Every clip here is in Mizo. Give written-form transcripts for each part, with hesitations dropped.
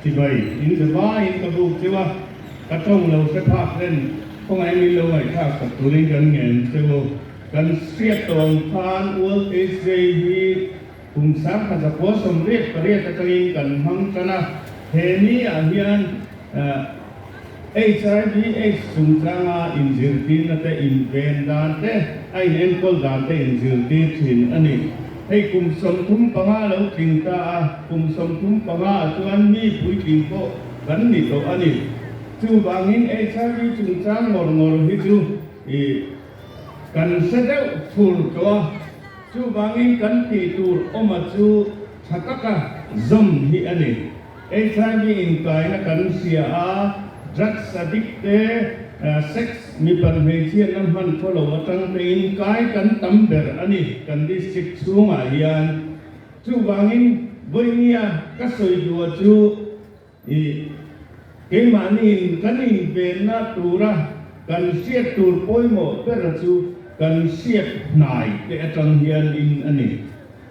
Chibai in zavaiin ka buk cheu a, ka tawng lo hre phak len kawngah min lo ngaihthlak sak turin kan ngen che u. Kan hriat tawh ang khan World AIDS Day hi kum 1988 atangin kan hmang tan a, he ni ah hian HIV AIDS chungchanga inzirtirna te, inven dan te, a inenkawl dan te inzirtir thin a ni. Hei kum 35 lo tling ta a, kum 35 ah chuan mi puitling pawh kan ni tawh a ni. Chuvangin HIV chungchang ngawr ngawr hi chu i kan hre deuh fur tawh a, chuvangin kan tih tur awma chu tha taka zawm hi a ni. HIV inkaina kan hria a, drugs addict te, sex mipat hmeichhiatna hman thaw lo atang te inkai kan tam ber a ni kan district chhungah hian. Chuvangin vawinia ka sawi duh chu i keimahniin kan invenna tura kan hriat tur pawimawh ber chu kan hriat hnai te atang hian in a ni.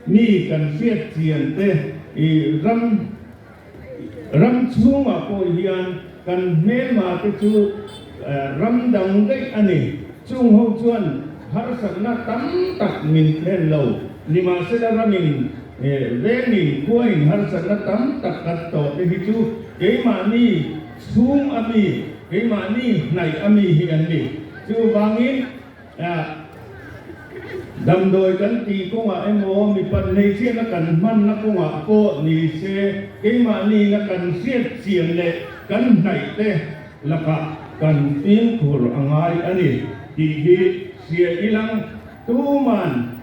Mi kan hriat chian te i ram ram chhungah pawh hian kan hmelma te chu ram dang daih a ni. Chung ho chuan harsatna tam tak min thlen lo. Nimahsela ramin vengin khuain harsatna tam tak kan tawh te hi chu keimahni chhung a mi, keimahni hnaih a mi hi an ni. Chuvangin. Damdawi kan tih kawngah emaw mipat hmeichhiatna kan hmanna kawngah pawh ni se keimahniina kan hriat chian leh kan hnaih te lakah kan fimkhur a ngai a ni tih hi hria ilang tuman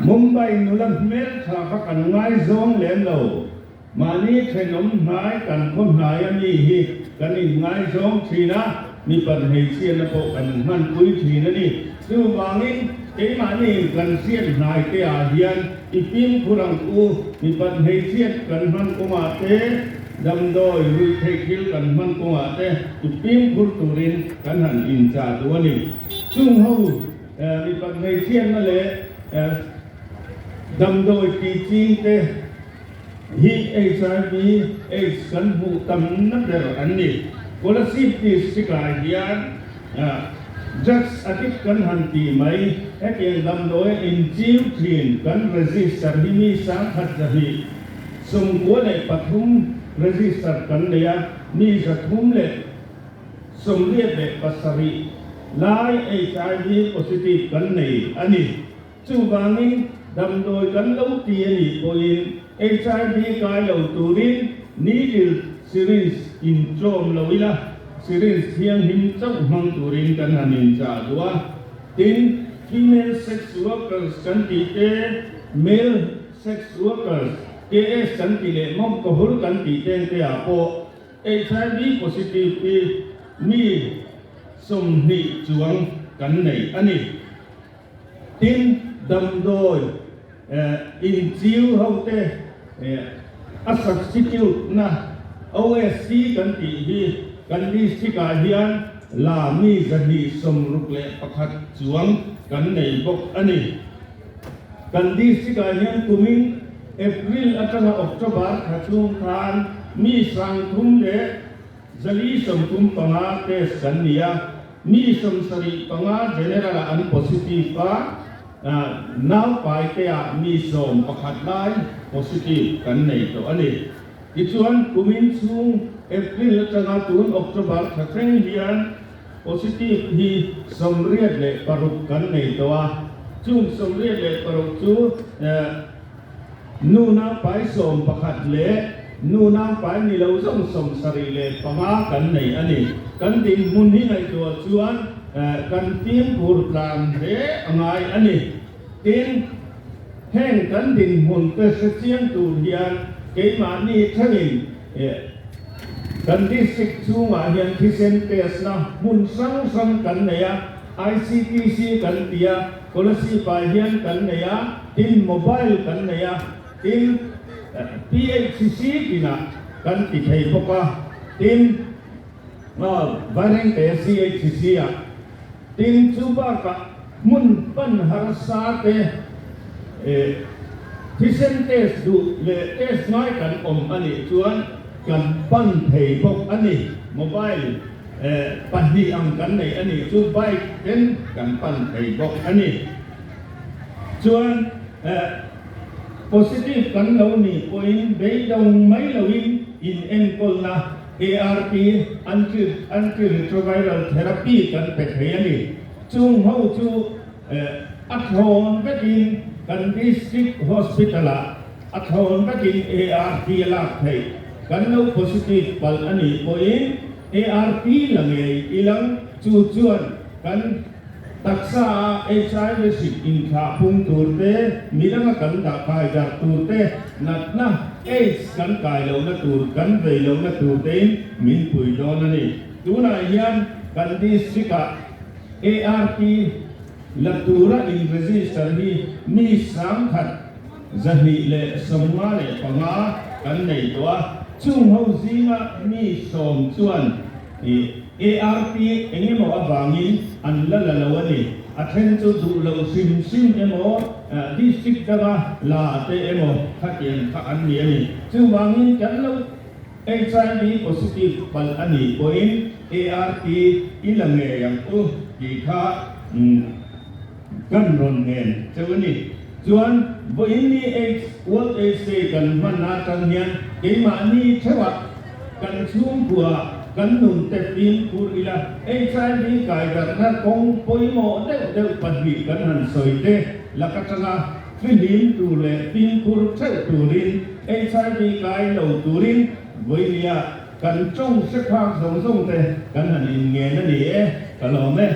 Mumbai nula hmeltha kha kan ngaizawng lem lo. Mahni thenawm hnai kan khaw hnai a mi hi kan inngaizawng thin a, mipat hmeichhiatna pawh kan hmanpui thin a ni. Chuvangin keimahniin kan hriat hnai te ah hian i fimkhur ang u, mipat hmeichhiat kan hman kawngah te, damdawi ruih theih thil kan hman kawngah te i fimkhur turin kan han inchah duh a ni. Chung ho mipat hmeichhiatna leh damdawi tih ching te, Hi HIV AIDS kan hmuh tamna ber an ni. Kolasib district ah hian drugs addict kan han tih mai, hetiang damdawi inchiu thin kan register hi mi 1293 register kan nei a, mi 387 lai HIV positive kan nei a ni. Chuvangin, damdawi kan lo ti a nih pawhin HIV kai lo turin needle syringe intlawm lo ila, syringe thianghlim chauh hmang turin kan han inchah duh a. Tin, female sex workers kan tih te, male sex workers, KS kan tih leh mawm kahur kan tih teng te ah pawh HIV positive hi mi 20 chuang kan nei a ni. Tin, damdawi inchiu hote a substitute na OSC kan tih hi kan district ah hian la mi 261 chuang kan nei bawk a ni. Kan district ah hian kumin April atanga October thla chhung khan mi 3135 test kan ni a. Mi 75 General ah an positive a, naupai te ah mi 11 lai positive kan nei tawh a ni. Tichuan kumin chhung April atanga tun October thla thleng hian positive hi 86 kan nei tawh a, chung 86 chu Nu naupai 11 leh nu naupai ni lo zawng 75 kan nei a ni. Kan dinhmun hi ngaihtuah chuan kan fimkhur tlan hle a ngai a ni. Tin, heng kan dinhmun te hre chiang tur hian keimahni thlengin kan district chhungah hian thisen test na hmun hrang hrang kan nei a, ICTC kan ti a, Kolasib-ah hian kan nei a, tin mobile kan nei a, tin PHC tinah kan ti thei bawk a, tin Vairengte CHC-ah, tin chu bakah hmun pan harsa te. Thisen test duh leh test ngai kan awm a nih chuan kan pan thei bawk a ni. Mobile pahnih ang kan nei a nih chu bike ten kan pan thei bawk a ni. Chuan positive kan lo nih pawhin beidawng mai loin inenkawlna ART, Anti Antiretroviral Therapy, kan pe thei a ni. Chung ho chu a thlawn vekin kan District Hospital ah a thlawn vekin ART a lak theih. Kan lo positive palh a nih pawhin ART la ngei ilang chu chuan kan Taksa a HIV hrik inthlah phung tur te, midanga kan dah kai darh tur te, natna AIDS kan kai lohna tur, kan vei lohna tur tein min pui dawn a ni. Tunah hian kan district ah ART la tura in register hi mi 1000 255 kan nei tawh a, chung ho zinga mi 10 chuan I ARP eng emaw avangin an la la lo a ni. A then chu duh loh hrim hrim emaw, district danga la te emaw khatiang kha an ni a ni. Chuvangin kan lo HIV positive palh a nih pawhin ARP i la ngei ang u tih kha kan rawn ngen cheu a ni. Chuan vawiin ni AIDS World AIDS Day kan hman atang hian keimahni theuhah Kan chhungkua kan nun te fimkhur ila, HIV kaidarhna kawng pawimawh deuh deuh pahnih kan han sawi te lak atanga fihlim tur leh fimkhur theuh turin HIV kai lo turin vawinia kan tawng hre phak zawng zawng te kan han inngen a ni e, ka lawm e.